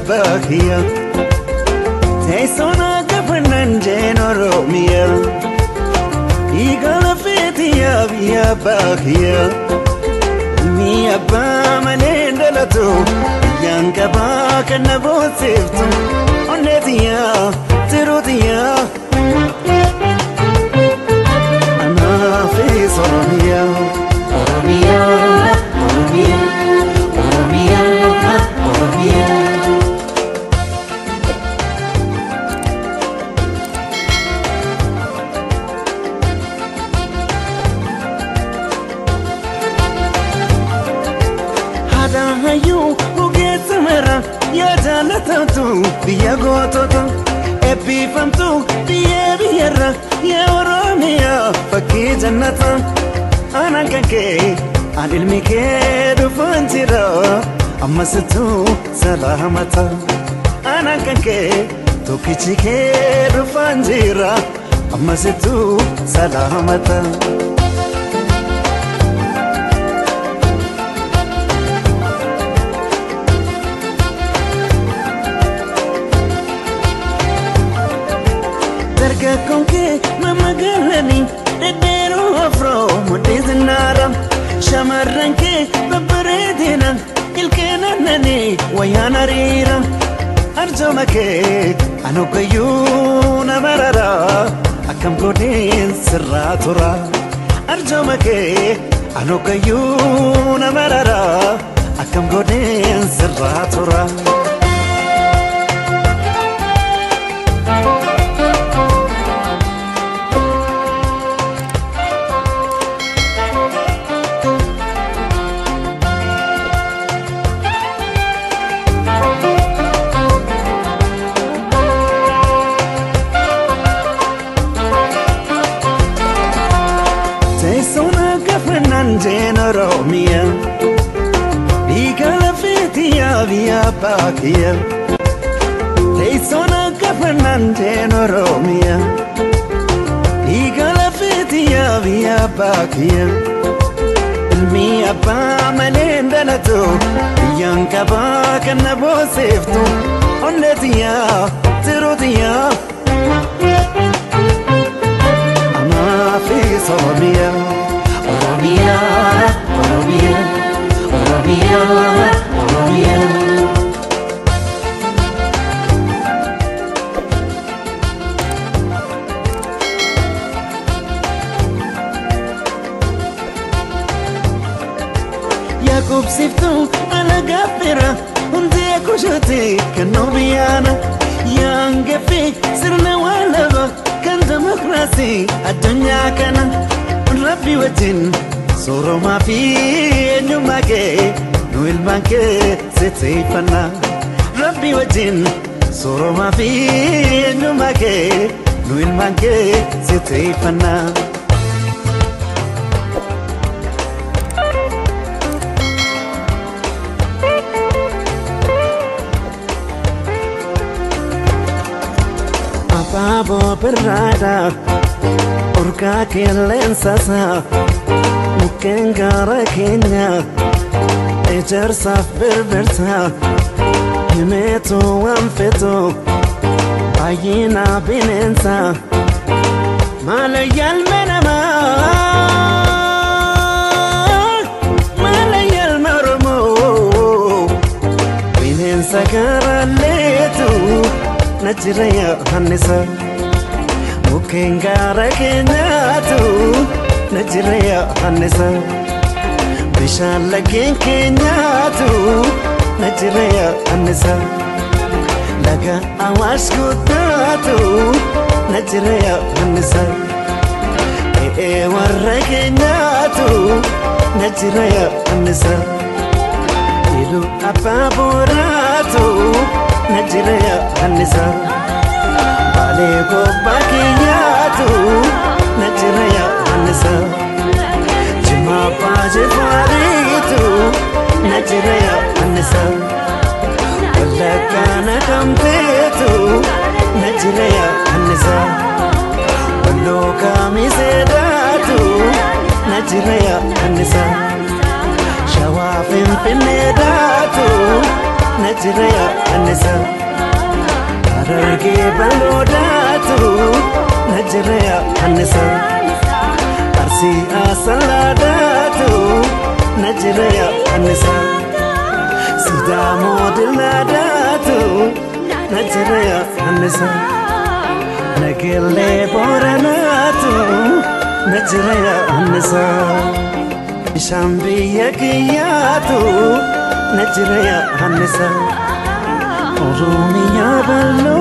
abbaa kiyya. Teessoon akka fannaan jeen Oromiyaa. Dhiiga lafeetiyyaa biyya abbaa kiyya. Ilmi abbaa malee hin dhalatu. Biyyaan qabaa kan na boonsiftu. Onneetiyyaa tiruutiyyaa. Anaafis Oromiyaa. Oromiyaa, Oromiyaa, Oromiyaa, Oromiyaa. Haadha hayyuu ogeessa mara yaa jaalatamtu biyya gootota eebbifamtu biyya biyyarra yaa Oromiyaa fakkii jannata. Aanaan kan kee aan ilmi kee dhufaan jira ammasittuu salaamata. Aanaan kan kee tokkichi kee dhufaan jira ammasittuu salaamata. Dargaggoon kee mammagalanii dhedheeroo afroo mudhii zinnaara. Shamarran kee babbareedina ilkeen aannanii wayyaan hariira. Arjooma kee anoggayyuu na marara akkam godheen sirraa tura. Arjooma kee anoggayyuu na marara akkam godheen sirraa tura. Teessoon akka fannaan jeen Oromiyaa. Dhiiga lafeetiyyaa biyya abbaa kiyya. Teessoon akka fannaan jeen Oromiyaa. Dhiiga lafeetiyyaa biyya abbaa kiyya. Ilmi abbaa malee hin dhalatu. Biyyaan qabaa kan na boonsiftu. Onneetiyyaa tiruutiyyaa. Anaafis Oromiyaa. Oromiyaa, Oromiyaa, Oromiyaa, Oromiyaa. Yaaqubsiftuu alagaa fira hundee kushuuti kan nu biyyaana. Yaangeffi sirna waalaba kan demokiraasii addunyaa kana. Rabbi wajjin sooromaa fi eenyummaa kee nu ilmaan kee sitteeffanna. Rabbi wajjin sooromaa fi eenyummaa kee nu ilmaan kee sitteeffanna. Abaaboo birraadha urgaa qilleensasa mukkeen gaara keenya ejersaaf birbirsa himeetu waan fetu baay'ina bineensa maalayyaalme namaa maalayyaalme Oromoo bineensa gaaraleetu na jira Yohaannisa. Mukkeen gaara keenyaatu na jira Yohaannisa. Bishaan laggeen keenyaatu na jira Yohaannisa. Laga Awaash guddaatu na jira Yohaannisa. E'ee warra keenyaatu na jira Yohaannisa. Iluu abbaa booraatu na jira Yohaannisa. Baalee gobbaa keenyaatu na jira Yohaannisa. Jimma abbaa jifaariitu na jira Yohaannisa. Wallaggaa naqamteetu na jira Yohaannisa. Walloo kamiseedhaatu na jira Yohaannisa. Shawaa finfinneedhaatu najira anisa. Harargee bal'oodaatu najira anisa. Arsii asalaadaatu najira anisa. Sidaamoo dillaadaatu najira anisa. Nageellee booranaatu najira anisa. Bishaan biyya kiyyaatu najira anisa. Oromiyaa bal'oo.